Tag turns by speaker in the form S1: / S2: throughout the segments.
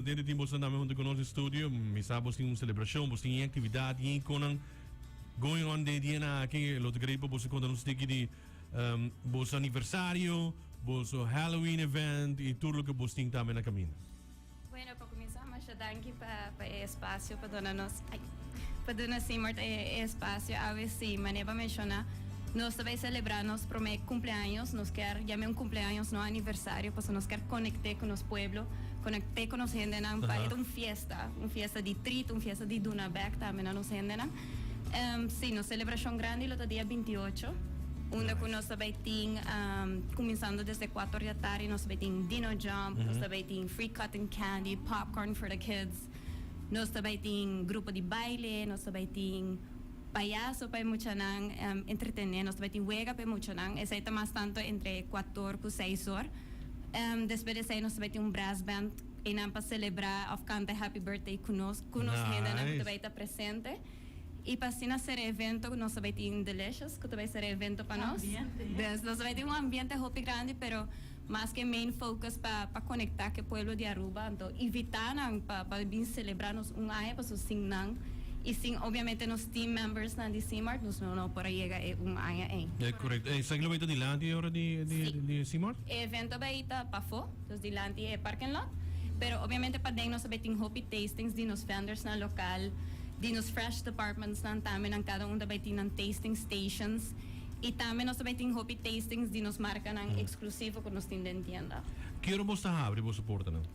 S1: Den di tin boso tambe hunto cu nos den studio. Mi sa bos tin un celebracion, bos tin e actividad y e iconan going on den e dianan aki. Lo ta great pa boso conta nos tiki di boso aniversario, boso Halloween event y tur loke bos tin tambe na caminda.
S2: Bueno, pa cuminsa masha danki pa pa e espacio pa duna nos, ay, pa duna Simart e espacio awe. Si, manera bo a menciona, nos ta bay celebra nos prome cumpleaños, nos kier yam'e un cumpleaños no aniversario pasobra nos kier conecte cu nos pueblo, conecte cu nos hendenan pa e ta un fiesta, un fiesta di treat, un fiesta di duna bek tambe na nos hendenan. Si, nos celebracion grandi lo ta dia 28, unda cu nos ta bay tin, cuminsando desde cuater di atardi nos ta bay tin dino jump, nos ta bay tin free cotton candy, popcorn for the kids, nos ta bay tin grupo di baile, nos ta bay tin payaso pa e muchanan entretené, nos ta bai tin wega pa e muchanan, esei ta mas tanto entre kuator ku seis or. Despues di esei nos ta bai tin un brass band einan pa selebrá òf kanta e happy birthday ku nos, ku nos hendenan ku ta bai ta presente. I pa asina ser e evento nos ta bai tin Delicious ku ta bai ser e evento pa nos. Dus nos ta bai tin un ambiente hopi grandi pero mas ke main focus pa pa konektá ku e pueblo di Aruba, anto invitá nan pa pa bin selebrá nos un aña pasobra sin nan i sin obviamente nos team membersnan di Simart nos no no por a yega e un aña ei.
S1: E korekto. Esaki lo bai ta dilanti e ora di di di Simart?
S2: E evento bai ta pafó, dus dilanti e parking lot, pero obviamente paden nos a bai tin hopi tastings di nos vendorsnan lokal, di nos fresh departmentsnan tambe nan kada un ta bai tin nan tasting stations. I tambe nos ta bai tin hopi tastings di nos markanan eksklusivo ku nos tin den tienda.
S1: Ki ora bos ta habri boso portanan?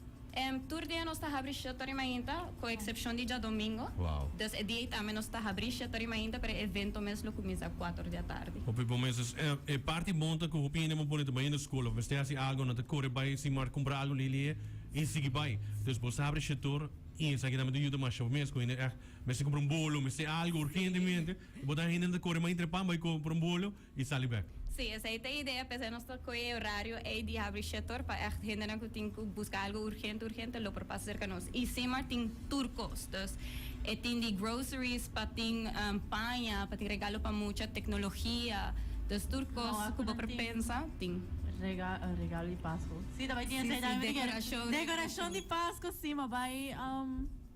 S2: Tur dia nos ta habri shetor i mainta, ku eksepshon di djadomingo.
S1: Wow.
S2: Dus e dia ei tambe nos ta habri shetor i mainta, pero e evento mes lo kuminsá kuater di atardi.
S1: Hopi bon mes. Dus e parti bon ta ku hopi hende bo pone ta bai na skol of mester hasi algu, nan ta kore bai Simart kumpra algu lili i sigui bai. Dus bos ta habri shetor i esaki tambe ta yuda masha mes ku hende ègt mester kumpra un bolo, mester algu urgentemente. Bo ta hende ta kore mas trepan bai kompra un bolo i sali bek.
S2: Sí, esei ta e idea, p'esei nos ta kohe e orario ei di habri shetor pa ègt hendenan ku tin ku buska algu urgente urgente lo por pasa serka nos. I Simar tin tur kos, dus e tin di groceries pa tin paña, pa tin regalo pa mucha, teknologia, dus tur kos ku bo por pensa tin.
S3: Regalo di Pasku. Sí, ta bai tin esei tambe.
S2: Dekorashon.
S3: Dekorashon di Pasku, sí, ma bai.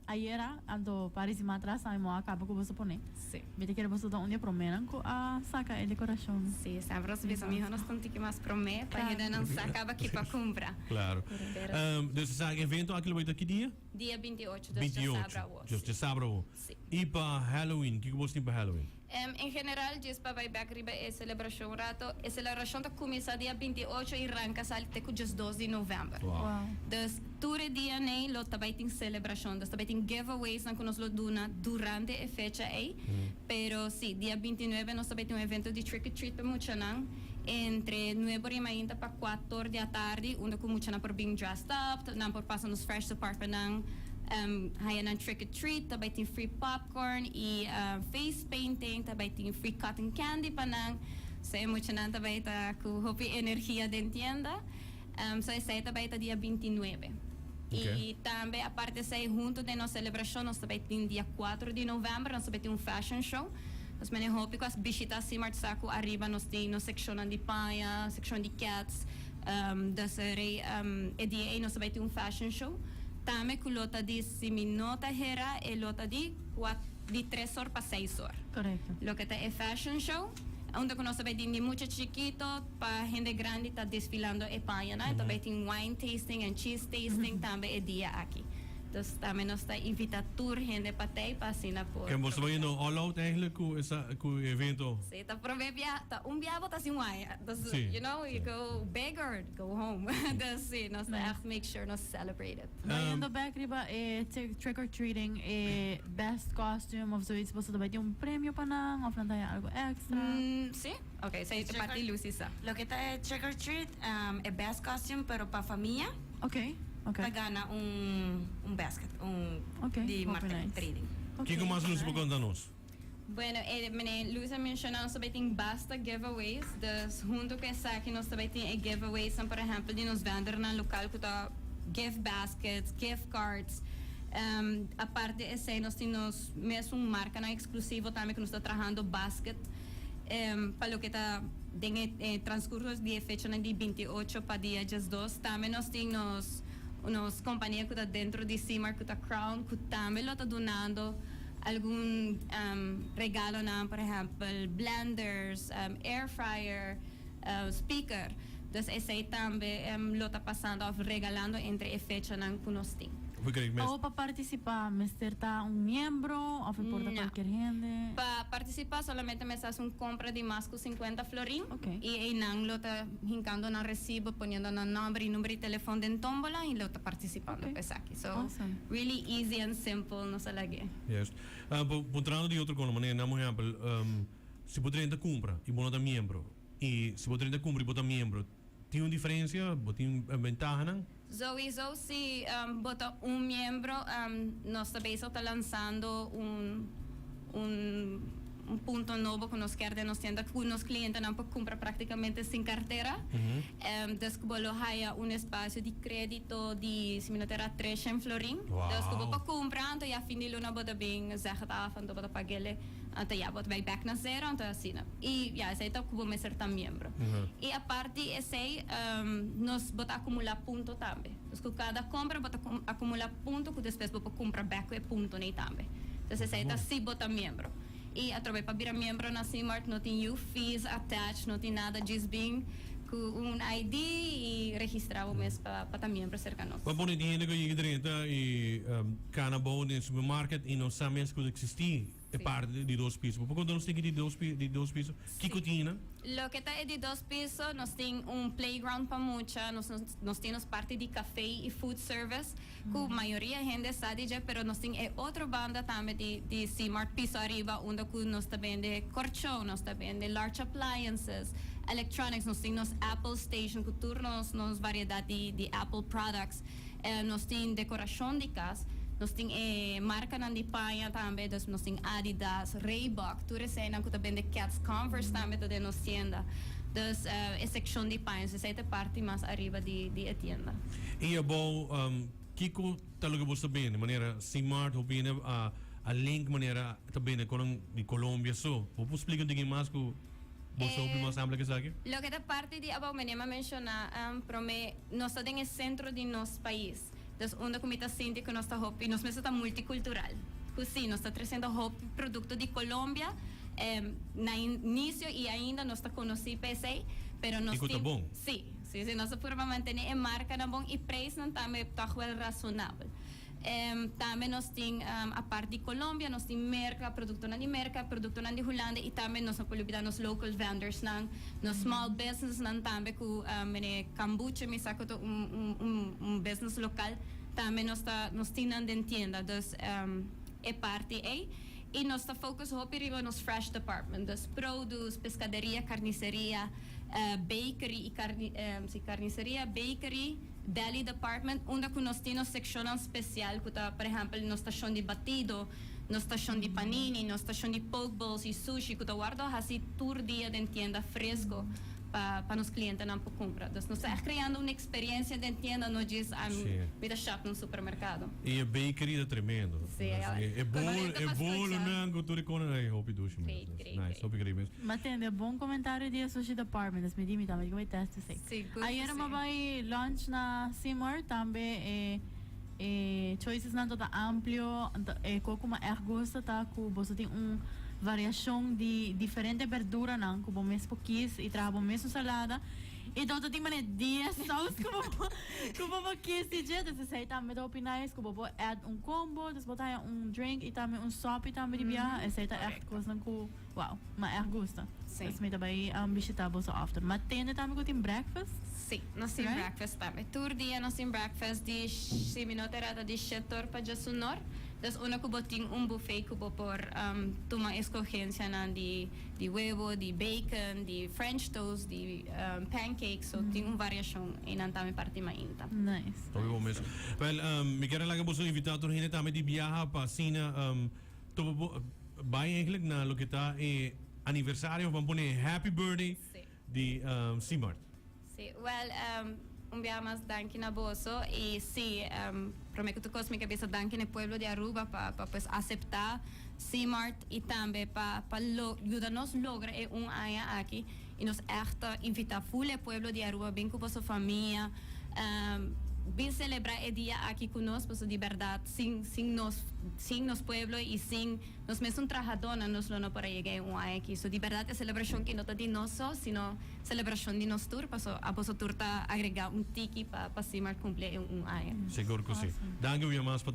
S3: Ayera, anto par di siman atras tambe mo a kaba ku boso pone.
S2: Sí.
S3: Mi ta kere boso ta un di e proménan ku a saka e dekorashon.
S2: Sí, semper nos bisa miho nos ta un tiki mas promé pa hendenan sa kaba ki pa kumpra.
S1: Klaro.
S2: Pero.
S1: Dus esaki evento aki lo bai ta ki dia?
S2: Dia 28, dus djasabra awor.
S1: 28, dus djasabra awor.
S2: Sí.
S1: I pa Halloween, kiko boso tin pa Halloween?
S2: En general, djis pa bai bek riba e selebrashon un rato, e selebrashon ta kuminsá dia 28 i ranka sali te ku 12 di novèmber.
S1: Wow.
S2: Dus tur e dianan ei lo ta bai tin selebrashon. Dus ta bai tin giveawaysnan ku nos lo duna durante e fecha ei. Pero sí, dia 29 nos ta bai tin un evento di trick or treat pa muchanan entre nuebe ora i mainta pa kuator di atardi, unda ku muchanan por bin dressed up, nan por pasa nos fresh departmentnan, haya nan trick or treat, ta bai tin free popcorn i face painting, ta bai tin free cotton candy pa nan. So e muchanan ta bai ta ku hopi energia den tienda. So esei ta bai ta dia 29. I tambe aparte esei hunto den nos selebrashon nos ta bai tin dia 4 di novèmber nos ta bai tin un fashion show. Nos mene hopi ku a bishita Simart sa ku ariba nos tin nos sekshonnan di paña, sekshon di kèts. Dus rei e dia ei nos ta bai tin un fashion show. Tambe ku lo ta di si mi no ta hera e lo ta di di tres or pa seis or.
S3: Korekto.
S2: Loke ta e fashion show unda ku nos ta bai tin di mucha chikito pa hende grandi ta desfilando e pañanan. Ta bai tin wine tasting en cheese tasting tambe e dia aki. Dus tambe nos ta invita tur hende pa tei pa asina por.
S1: Ken boso ta bai yendo all out eigenlijk ku esa ku e evento?
S2: Si, ta prome bia, ta un bia bo ta sin waya. Dus you know, you go big or go home. Dus si, nos ta echt make sure nos celebrate it.
S3: Bayendo bek riba e trick or treating, e best costume of zoiets, boso ta bai tin un premio pa nan of nan ta haña algo extra?
S2: Si, ok, esei ta parti Lucy sa.
S4: Loke ta e trick or treat, e best costume pero pa famia.
S3: Ok, ok.
S4: Ta gana un un basket, un
S3: Ok,
S4: di
S3: hopi
S4: marca
S3: nice.
S4: trading.
S3: Ok,
S1: Kiko mas Lucy por
S3: nice.
S1: konta nos?
S2: Bueno, e meneer Luis a menciona nos ta bay tin basta giveaways, dus hunto cu esaki nos ta bay tin e giveawaysnan por ehempel di nos vendornan local cu ta gift baskets, gift cards. Aparte di esey nos tin nos mesun marcanan exclusivo tambe cu nos ta trahando basket pa loke ta den e transcurso di e fechanan di 28 pa dia 12. Tambe nos tin nos. Nos compania cu ta dentro di Simart cu ta Crown cu tambe lo ta dunando algun regalonan, por ehempel blenders, air fryer, speaker. Dus esey tambe lo ta pasando of regalando entre e fechanan cu nos tin.
S3: Awo pa participa mester ta un miembro of e por ta cualkier hende?
S2: Pa participa solamente mester haci un compra di mas cu 50 florin y eynan lo ta hincando nan recibo poniendo nan nomber y number di telefon den tombola y lo ta participando pa esaki. So really easy and simple nos a lag'e.
S1: Yes. Puntrando di otro con manera, nan por ehempel si bo drenta cumpra y bo no ta miembro y si bo drenta cumpra y bo ta miembro tin un diferencia? Bo tin bentahanan?
S2: Souiso si bo ta un miembro nos ta bezig ta lansando un un un punto nobo ku nos kier den nos tienda ku nos klientenan por kumpra praktikamente sin kartera. Dus ku bo lo haya un espasio di kredito di si mi no ta era treshen florin. Dus ku bo por kumpra anto ya fin di luna bo ta bin zeg het af anto bo ta pag'el. Anto ya bo ta bai bek na zero anto asina. Y ya esey ta cu bo mester ta miembro. Y apart di esey nos bo ta acumula punto tambe. Dus cu cada compra bo ta acumula punto cu despues bo por cumpra bek cu e puntonan tambe. Entonces esey ta si bo ta miembro. Y atrobe pa bira miembro na Simart no tin yu fees attached, no tin nada djis bin cu un ID y registra bo mes pa ta miembro cerca nos.
S1: Bo a pone di hende cu yega drenta y cana abou den supermarket y no sa mes cu ta existi. E parti di dos piso. Bo por conta nos tiki di dos di dos piso? Kico tin nan?
S2: Loke ta e di dos piso, nos tin un playground pa mucha, nos nos tin nos parti di cafe y food service cu mayoria hende sa di dje, pero nos tin e otro banda tambe di di Simart piso ariba unda cu nos ta bende corchon, nos ta bende large appliances, electronics, nos tin nos Apple station cu tur nos nos variedad di di Apple products. Nos tin decoracion di cas, nos tin e marcanan di paña tambe, dus nos tin Adidas, Reebok, tur eseinan cu ta bende Keds, Converse tambe ta den nos tienda. Dus e seccion di paña, dus esei ta e parti mas ariba di di e tienda.
S1: Y abou, kico ta loke bo ta bende? Manera Simart hopi hende a a link manera ta bende conan di Colombia so. Bo por splica un tiki mas cu bo sa hopi mas amplia cu esaki?
S2: Loke ta parti di abou, meneer a menciona prome. Nos ta den e centro di nos pais. Dus unda cu mi ta sinti cu nos ta hopi, nos mester ta multicultural. Cu si, nos ta treciendo hopi producto di Colombia, na inicio y ainda nos ta conoci pa esey, pero nos
S1: Y cu ta
S2: tin,
S1: bon.
S2: Si, si, si, nos ta purba mantene e marcanan bon y prijsnan tambe toch wel razonabel. Tambe nos tin, apart di Colombia, nos tin Merca, productonan di Merca, productonan di Hulanda y tambe nos no por olbida nos local vendorsnan, nos small businessnan tambe cu mene Kambucha mi sa cu ta un un un business local, tambe nos ta nos tin nan den tienda. Dus e parti ey. Y nos ta focus hopi riba nos fresh department, dus produce, pescaderia, carniceria, bakery y carni si carniceria, bakery, Deli Department, unda cu nos tin nos seccionnan special cu ta, por ehempel, nos stacion di batido, nos stacion di panini, nos stacion di poke bowls y sushi cu ta wordo haci tur dia den tienda fresco pa pa nos clientenan por cumpra. Dus nos ta echt creando un experiencia den tienda, no djis mi ta shop na un supermercado.
S1: Y e bakery ta tremendo.
S2: Sí,
S1: E bol, e bolonan cu tur e conan, ey, hopi dushi mes.
S2: Great, great,
S1: Nice,
S2: great.
S1: hopi great mes.
S3: M'a tende bon comentario di e sushi department, dus mi di mi tambe di cu mi test esey.
S2: Sigur
S3: Ayer
S2: si.
S3: m'a bai lunch na Seymour, tambe e e choicesnan ta ta amplio, anto e co cu m'a echt gusta ta cu boso tin un variacion di diferente berduranan cu bo mes por kies y traha bo mesun salada y to ta tin manera dies saus cu bo por cu bo por kies di dje, dus esey tambe ta hopi nice cu bo por add un combo, dus bo ta haya un drink y tambe un sopi tambe di biaha, esey ta echt cosnan cu. Wow, m'a erg gusta.
S2: Sí.
S3: Dus mi ta bai bishita boso often. Ma tende tambe cu tin breakfast?
S2: Sí, nos tin
S3: Right?
S2: breakfast tambe. Tur dia nos tin breakfast di, si mi no ta errada, di shetor pa djesunor. Dus unda cu bo tin un buffet cu bo por tuma escogencianan di di webo, di bacon, di french toast, di pancakes. So tin un variacion eynan tambe parti mainta.
S3: Nice.
S1: Hopi bon mes. Wel, mi kier a laga boso invita tur hende tambe di biaha pa asina Topa bo bai eigenlijk na loke ta e aniversario of ban pone happy birthday di Simart.
S2: Si, wel un biaha mas danki na boso y si prome cu tur cos mi ke bisa danki na e pueblo di Aruba pa pa pues acepta Simart y tambe pa pa lo yuda nos logra e un aña aki y nos echt ta invita full e pueblo di Aruba bin cu boso famia. Bin celebra e dia aki cu nos, paso di berdad, sin nos pueblo y sin nos mes trahadornan, nos lo no por a yega un aña aki. So di berdad e celebracion aki no ta di nos so, sino celebracion di nos tur, paso abo tur ta agrega un tiki pa SeaMart cumpli un aña.
S1: Sigur cu si. Danki mas pa